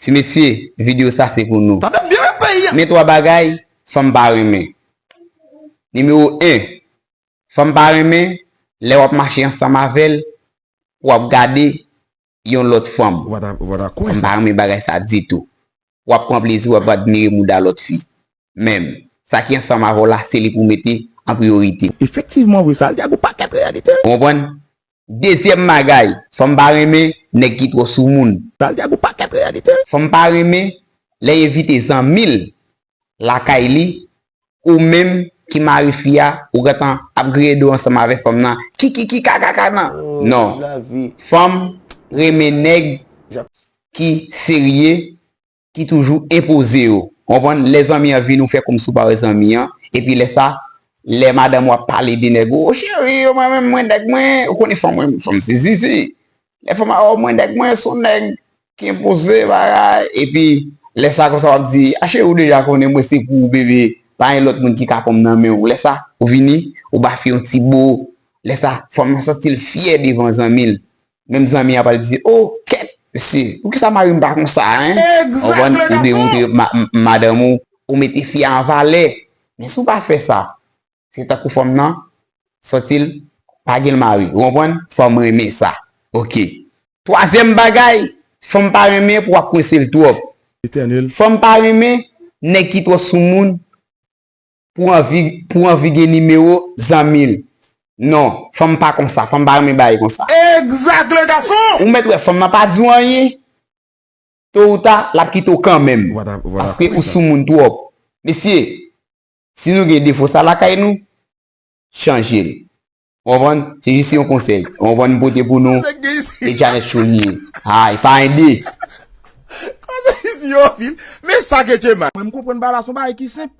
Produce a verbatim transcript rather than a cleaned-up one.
Ti mesye, videyo sa se pou nou. Tande byen, peyi a. Men twa bagay fanm pa renmen. Nimewo en, fanm pa renmen lè w ap mache ansanm avè l, w ap gade yon lòt fanm. Fanm pa renmen bagay sa ditou. W ap pran plezi, w ap admire mouda lòt fi. Menm, sa ki ansanm avè w la, se li pou w mete an priyorite. Efektivman, wi, sa l di a gon pakèt reyalite. Ou konprann? Dezyèm bagay, fanm pa renmen nèg ki twò soumoun. Sa l di a gon pakèt reyalite. Fanm pa renmen lè y envite zanmi l lakay li, ou menm ki mari fi a, ou gentan ap griye do ansanm avè fanm nan. Ki, ki, ki, ka, ka, ka, nan. Oh, non. Fanm renmen nèg ki serye, ki toujou enpoze yo. Konprann? Lè zanmi an vini, ou fè kòmsi ou pa wè zanmi an. Epi lè sa, lè madanm ou ap pale de nèg ou, "O cheri, mwen menm, mwen nèg mwen," ou konnen fanm, mwen, fanm se zizi. Lè fanm a, "O mwen nèg mwen, se yon nèg ki enpoze, bagay." Epi lè sa konsa w ap di, "A cheri, ou deja konnen mwen se pou ou, bebe. Pa gen lòt moun ki ka pran m nan men w." Lè sa, ou vini, ou ba fi yon ti bo. Lè sa, fanm nan santi l fyè devan zanmi l. Menm zanmi an pral di, "O, kèt, mesye, poukisa mari m pa konsa, en?" Ou konprann? Ou dewoute ma- m- madanm ou, ou mete fi a an valè. Men si w pa fè sa, se tankou fanm nan santi l pa gen l mari. Ou konprann? Fanm renmen sa. Oke. Twazyèm bagay, fanm pa renmen pou w ap kwense l twòp. Etènèl. Fanm pa renmen nèg ki twò soumoun pou anvi, pou anvi gen nimewo zanmi l. Non, fanm pa konsa, fanm pa renmen bagay konsa. Egzak, le gason! Ou mèt wè fanm nan pa di w anyen, to ou ta, l ap kite w kanmenm. Paske ou soumoun twòp. Mesye, si nou gen defo sa lakay nou, chanje l. Ou konprann? Se jis yon konsèy. Ou konprann? M pote pou nou. E Janet Chou li ye. Ay, pa ede. Kote isi yo vin? Men sa ke Djemal. Mwen, m konprann bagay la, se yon bagay ki senp.